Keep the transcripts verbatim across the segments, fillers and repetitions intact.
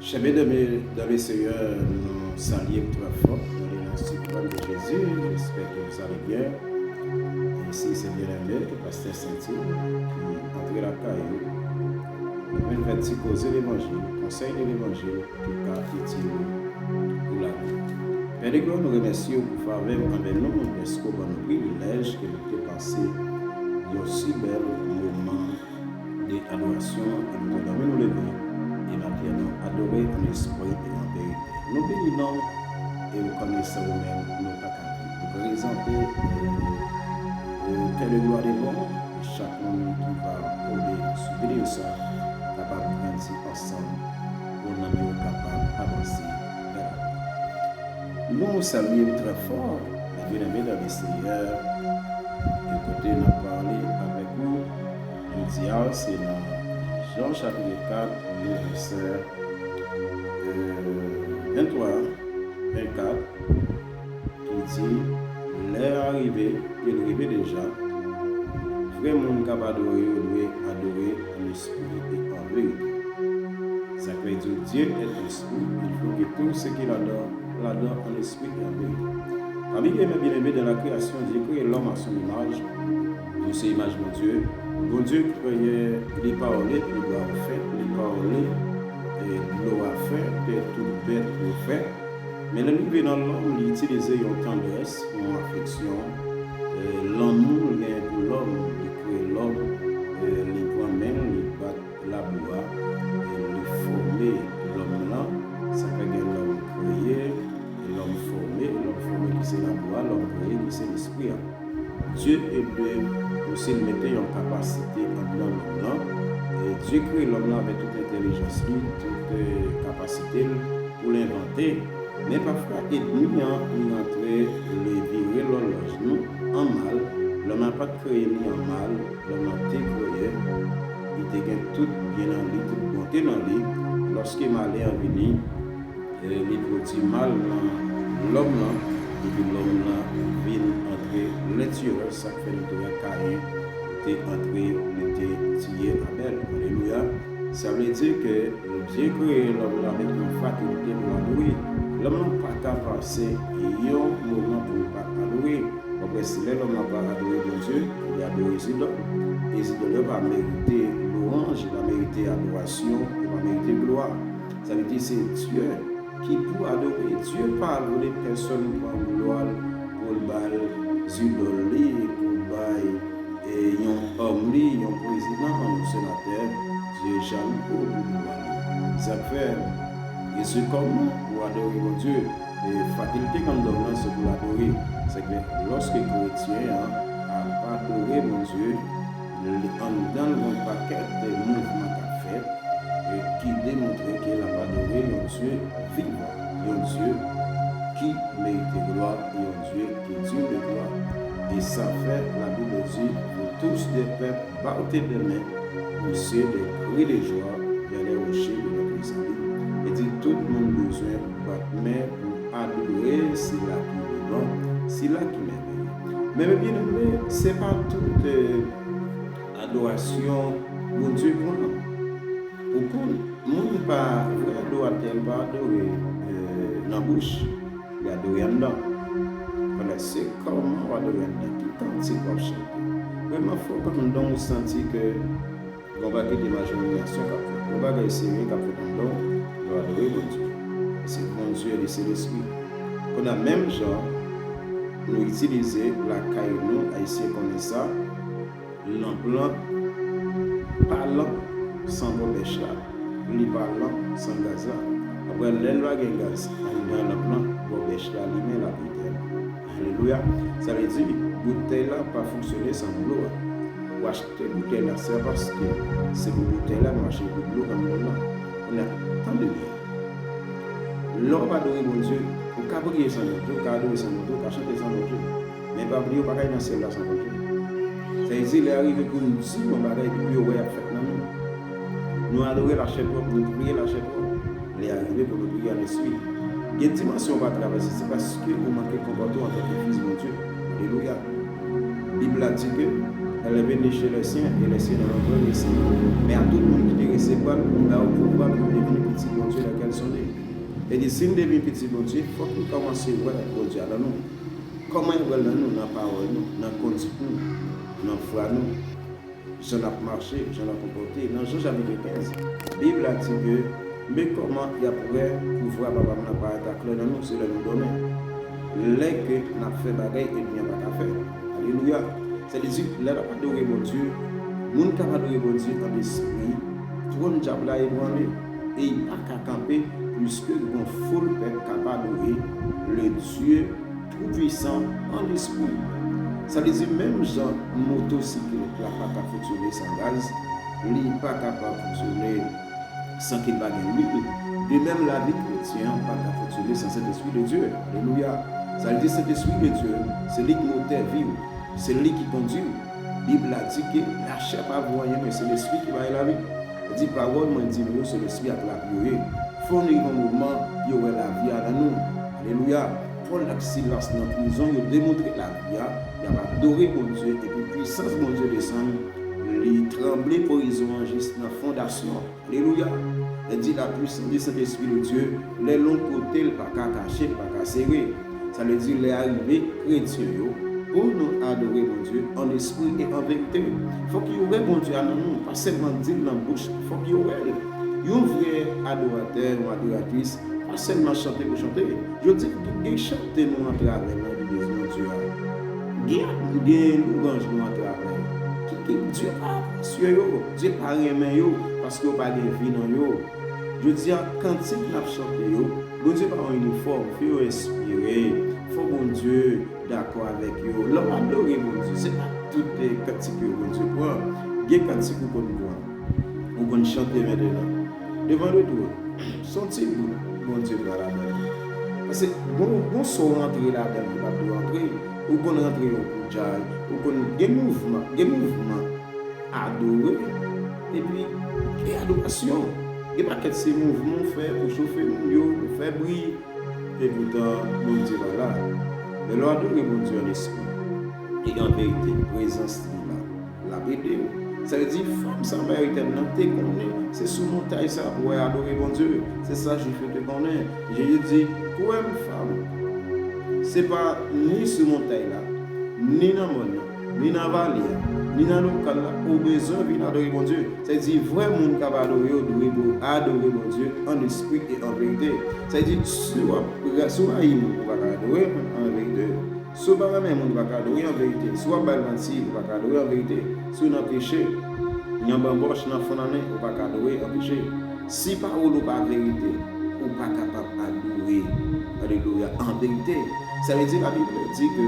Chers bien-aimés dans le Seigneur, nous saluons très fort dans le nom suprême de Jésus. J'espère que vous allez bien. Ici, c'est bien-aimé, le pasteur Sainty, qui entre la caillou. Nous venons faire un petit causer l'évangile, conseil de l'évangile, qui est utile pour la vie. Père de gloire, nous remercions pour faveur envers nous, parce que nous avons le privilège que nous te passer un si bel moment de adorasyon, e nou te dòmi, nou leve, e n ap adore an espri e an verite. Nou beni non w, e rekonesan ou menm, nou pa ka viv. Nou prezante, e, e, kè de glwa devan w, e chak moun ki va tande sou videyo sa, kapab grandi ansanm, pou nanm yo kapab avanse vè lavi. Nou salye trè fò, mes bien-aimés dans le Seigneur, e kote n ap pale avèk ou jodi a, se nan Jan chapit kat, vèsè, e, venntwa, vennkat, ki di, lè a rive, e l rive deja, vrè moun k ap adore yo dwe adore an espri e an verite. Sa k vle di, Dieu est esprit, il faut que tout ce qu'il adore, l'adore en esprit et en vérité. Parmi les bien-aimés dans la création, Dieu crée l'homme à son image. Nou se imaj Bondye. Bondye kreye li pa w li, li ba w fè, li pa w li, e dlo a fè, te tout bèt yo fè. Men lè l rive nan lòm, li itilize yon tandrès, yon afeksyon, e lanmou l gen pou lòm, li kreye lòm, e li pran men l, li bat labou a, e li fòme lòm lan, sa fè gen lòm kreye, e lòm fòme, lòm fòme ki se labou a, lòm kreye ki se lespri a. Dye e de osi l mete yon kapasite anndan lòm lan, e Dye kreye lòm lan avèk tout entèlijans li, tout, e, kapasite l pou l envante. Men pafwa, ènmi an, li rantre, li vire lòlòj nou an mal. Lòm lan pa t kreye li an mal, lòm lan te kreye, li te gen tout byen nan li, tout bonte nan li. Lòske malè an vini, e, li pwodui mal nan lòm lan, epi lòm lan vin antre lentiyè, sa k fè nou te wè Kayen te antre, li te tiye Abèl. Alelouya! Sa vle di ke Dye kreye lòm lan avèk yon fakilte pou l adore. Lòm lan pa ka pase yon moman pou l pa adore. W ap wè, si lè lòm lan pa adore Bondye, li adore zidòl. E zidòl yo pa merite lwanj, yo pa merite adorasyon, yo pa merite glwa. Sa vle di se Dye ki pou adore. Dye pa vle pèsonn pran glwa l pou l bay zidòl li, pou l bay e yon òm li, yon prezidan, yon senatè, Dye jalou pou glwa li. Sa k fè, e se kòman pou adore Bondye, e fakilte k anndan w lan se pou l adore. Sa k fè, lòske kretyen an ap adore Bondye, li anndan l gen yon pakèt mouvman k ap fèt, e ki demontre ke l ap adore yon Dye vivan, yon Dye ki merite glwa, yon Dye ki digne de glwa. E sa fè Labib di, vous tous des peuples, battez des mains, poussez des cris de joie vers les rochers de notre salut. E di tout moun bezwen bat men pou adore sila ki vivan, sila ki mèveye. Men, men byeneme, se pa tout, e, adorasyon Bondye pran. Ou konn, moun pa, vrè adoratè, l pa adore, e, nan bouch, li adore anndan. Kounye a, se kòman w adore anndan, ki kantik w ap chante. Vrèman, fòk anndan w santi ke gon bagay de majorinasyon k ap fèt, gon bagay serye k ap fèt anndan w, lè w adore Bondye. Paske Bondye, li se lespri. Kounye a, menm jan nou itilize lakay nou, Ayisyen konnen sa, lanp lan pa lanp san bò bèch la, li pa lanp san gaz la. Apre, lè l pa gen gaz anndan lanp lan, bò bèch la limen, l ap etèn. Alelouya! Sa vle di, boutèy la pa fonksyone san dlo a. Ou achte boutèy la, se pa paske se pou boutèy la nou achte pou dlo anndan lan. Kounye a, tande byen. Lè w ap adore Bondye, ou ka priye san Bondye, ou ka adore san Bondye, ou ka chante san Bondye. Men pa bliye, ou pa ka al nan syèl la san Bondye. Sa vle di, lè a rive pou n di yon bagay, epi yo wè y ap fèt nan nou. Nou adore lachè twòp, nou priye lachè twòp. Lè a rive pou nou priye an lespri. Gen dimansyon w pa travèse, se paske ou manke konpòte w antanke fis Bondye. Alelouya. Bib la di ke, elle est venue chez les siens, et les siens ne l'ont point reçue. Men a tout moun ki te resevwa l, li ba yo pouvwa pou yo devni pitit Bondye, lèkèl Li di, si n te vin pitit Bondye, fòk nou kòmanse wè Bondye a nan nou. Kòman n wè l nan nou? Nan pawòl nou, nan konduit nou, nan fwa nou, jan n ap mache, jan n ap konpòte. Nan Jan chapit kenz, Bib la di ke, men kòman y ap wè pouvwa Papa m nan parèt aklè nan nou, se lè nou dòmi. Lè ke n ap fè bagay ènmi an pa ka fè. Alelouya! Sa vle di, lè n ap adore Bondye, moun k ap adore Bondye an lespri, twòn dyab la ebranle, e li pa ka kanpe, piske gon foul pèp k ap adore le Dieu Tout-Puissant an lespri. Sa vle di, menm jan motosiklèt la pa ka fonksyone san gaz, li pa kapab fonksyone san ke l pa gen lwil. De menm, lavi kretyen an pa ka fonksyone san Sentespri de Dye. Alelouya! Sa vle di, Sentespri de Dye, se li ki motè vi w, se li ki kondui w. Bib la di ke lachè pa vo anyen, men se Lespri ki bay lavi. Li di, pawòl mwen di nou yo, se lespri ak lavi yo ye. Fò n rive yon moman, yo wè lavi a nan nou. Alelouya! Pòl ak Silas nan prizon, yo demontre lavi a, y ap adore Bondye, epi pwisans Bondye desann, li tranble prizon an jis nan fondasyon. Alelouya! Li di, la puissance du Saint-Esprit de Dieu, lè l yon kote, l pa ka kache, l pa ka sere. Sa vle di, lè a rive, kretyen yo, pou nou adore Bondye an lespri e an verite. Fòk yo wè Bondye a nan nou, pa sèlman di l nan bouch, fòk yo wè l. Yon vrè adoratè, yon adoratris, pa sèlman chante pou chante. Jodi a, gen chante nou antravè nan legliz Bondye a. Gen, gen louwanj nou antravè. Ki, ki, Dye pa apresye yo. Dye pa renmen yo, paske yo pa gen vi nan yo. Jodi a, kantik n ap chante yo, Bondye pa yon inifòm, fè yo enspire. Fò Bondye dakò avèk yo. Lè w adore Bondye, se pa tout, eh, kantik yo Bondye pran. Gen kantik ou konn pran, ou konn chante mentnan. Devan de twòn, se yon ti bout Bondye pran ladan li. Paske gon, gon son w rantre ladan li, pa dwe rantre. Ou konn rantre yon kout djaz, ou konn gen mouvman, gen mouvman adore, epi gen adorasyon. Gen pakèt se mouvman w fè pou chofe moun yo, pou fè bri, epoutan Bondye pa la. Men lè w adore Bondye an lespri e an verite, prezans li la, l ap ede w. Sa vle di, fanm Samaritèn nan te konnen se sou montay sa pou w al adore Bondye. Se sa Jwif yo te konnen. Jezi di, kwè m, fanm, se pa ni sou montay la, ni nan mòn nan, ni nan vale a, ni nan lokal la, ou bezwen vin adore Bondye. Sa vle di, vrè moun k ap adore yo dwe bo-, adore Bondye an lespri e an verite. Sa vle di, si w ap, si w rayi moun, ou pa ka adore an verite. Si w pa renmen moun, ou pa ka adore an verite. Si w ap bay l manti, ou pa ka adore an verite. Si w nan peche, nan banbòch, nan fon lannen, ou pa ka adore an peche. Si pawòl ou pa verite, ou pa kapab adore, alelouya, an verite. Sa vle di, Labib di ke,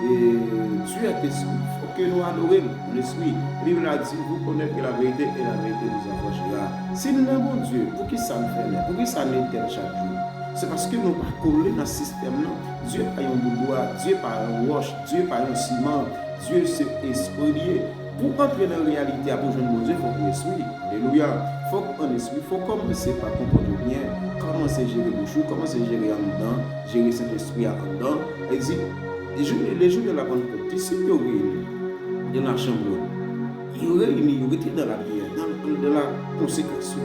eh, Dieu est esprit. Fòk ke nou adore l, lespri. Bib la di, vous connaîtrez la vérité et la vérité vous affranchira. Si n nan Bondye, poukisa n fèmen? Poukisa n etèn chak jou? Se paske nou pa kole nan sistèm nan. Dye pa yon bout bwa, Dye pa yon wòch, Dye pa yon siman. Dye se espri li ye. Pou antre nan reyalite a, pou jwenn Bondye, fòk ou espri. Alelouya. Fòk an espri, fòk kòmanse pa konpòte w byen, kòmanse jere bouch ou, kòmanse jere anndan, jere Sentespri a anndan. Li di, le jou, le jou de la Pentecôte, disip yo reyini dans la chambre haute. Yo reyini, yo rete dans la prière, dans, dans la consécration,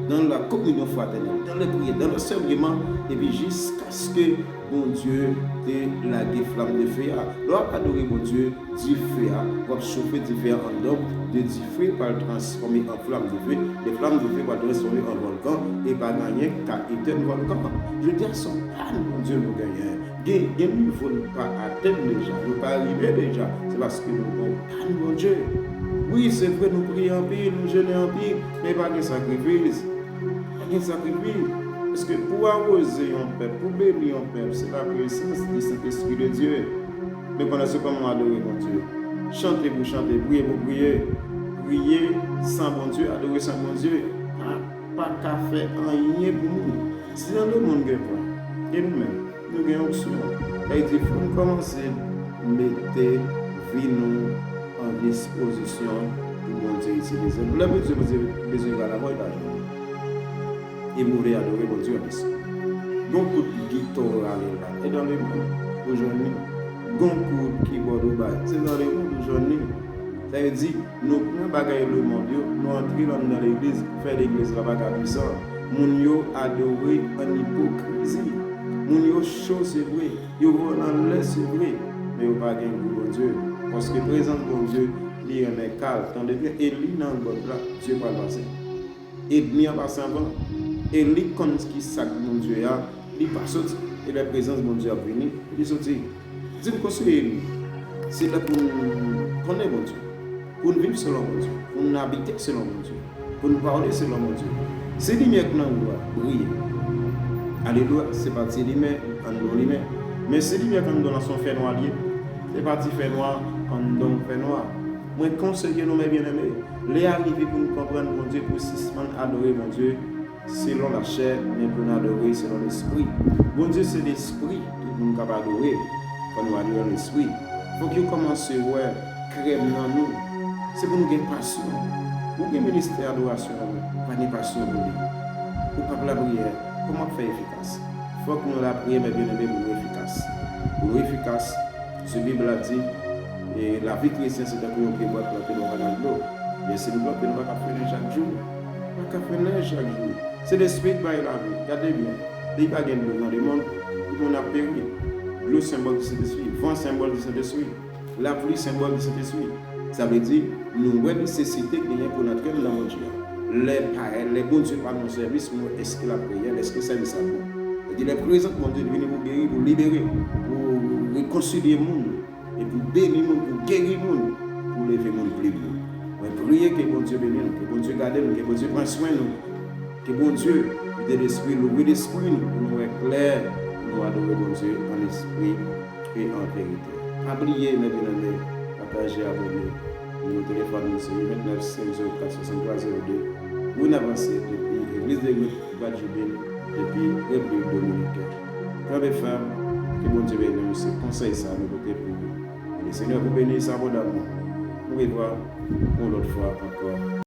dans la communion fraternelle, dans les prières, dans l'enseignement, epi jiskaske Bondye te lage flanm de fe a. Lè w ap adore Bondye, dife a, w ap chofe dife a anndan w, de dife pral transfòme an flanm de fe, de flanm de fe pral transfòme an vòlkan, e pa gen anyen k ka etèn vòlkan an. Jodi a, se yon pàn Bondye nou genyen. Gen, gen nivo nou pa atenn deja, nou pa rive deja. Se paske nou gen yon pàn Bondye. Wi, se vre, nou priye anpil, nou jene anpil, men pa gen sakrifis. Pa gen sakrifis. Paske pou awoze yon pèp, pou beni yon pèp, se pa prezans di Sentespri de Dye. Men konnen se kòman w adore Bondye. Chante pou chante, priye pou priye. Priye san Bondye, adore san Bondye. Pa, pa ka fè anyen pou nou. Si nan lemonn gen pwen, e nou menm, nou gen onksyon. Sa vle di, fò n kòmanse mete vi nou an dispozisyon pou Bondye itilize nou. Lè Bondye, Bondye bezwen gade avè w, li pa jwenn ou. E m vle adore Bondye an lespri. Gon kout gita w rale la, e nan lemonn ou jwenn li. Gon kout kibòd ou bay, se nan lemonn ou jwenn li. Sa vle di, nou pran bagay lemonn yo, nou antre l anndan legliz, fè legliz la pa ka pwisan. Moun yo adore an ipokrizi. Moun yo cho, se vre. Yo voye anlè, se vre. Men yo pa gen gou Bondye. Paske prezans Bondye, li renmen kal. Tande byen, e li nan gòt la, Dye pral pase. Ènmi an pase anvan. E li konn ki sa k Bondye a, li pa soti. E lè prezans Bondye ap vini, li soti. Di m, konseye nou, se lè pou n konnen Bondye, pou n viv selon Bondye, pou n abite selon Bondye, pou n pale selon Bondye. Si limyè k nan ou a briye, alelouya, se pa ti limyè anndan w limyè. Men si limyè k anndan w lan se yon fènwa l ye, se pa ti fènwa anndan w fènwa. Mwen konseye nou, men byeneme, lè a rive pou n konprann Bondye, pou sispann adore Bondye selon lachè, men pou n adore selon lespri. Bondye se lespri, tout moun k ap adore, fò nou adore an lespri. Fòk yo kòmanse wè krèm nan nou. Se pou nou gen pasyon. Ou gen ministè adorasyon nan nou, pa gen pasyon pou li, ou p ap lapriyè, kòman w ap fè efikas? Fòk nou lapriyè, men byeneme, pou nou efikas. Pou nou efikas, se Bib la di, e lavi kretyen se tankou yon pyebwa k plante nan yon kanal dlo. Men si nou plante, nou pa ka fè nen chak jou. Nou pa ka fè nen chak jou. Se lespri k bay lavi. Gade byen. Depi pa gen dlo nan lemonn, tout moun ap peri. Dlo senbòl di Sentespri. Van senbòl di Sentespri. Lapli senbòl di Sentespri. Sa vle di, nou wè nesesite k genyen pou n antre anndan Bondye a. Lè parèt, lè Bondye pa nan sèvis, nou wè èske l ap reyèl, èske sèvis la bon. Sa vle di, lè prezans Bondye vini pou geri, pou libere, pou rekonsilye moun, e pou beni moun, pou geri moun, pou leve moun pli wo. Mwen priye ke Bondye beni nou, ke Bondye gade nou, ke Bondye pran swen nou, ke Bondye vide lespri, louvri lespri nou, pou nou wè klè, pou nou adore Bondye an espri e an verite. Pa bliye, men byeneme, pataje, abòne. Nimewo telefòn nou se uit vennèf senk zewo kat swasanntwa zewo de. Pou n avanse depi Legliz de Gwadjoubin, depi Repiblik Dominiken. Kanpe fèm, ke Bondye beni w, se konsèy sa nou pote pou ou. E Senyè pou beni sa abondamman. Nou revwa yon lòt fwa ankò.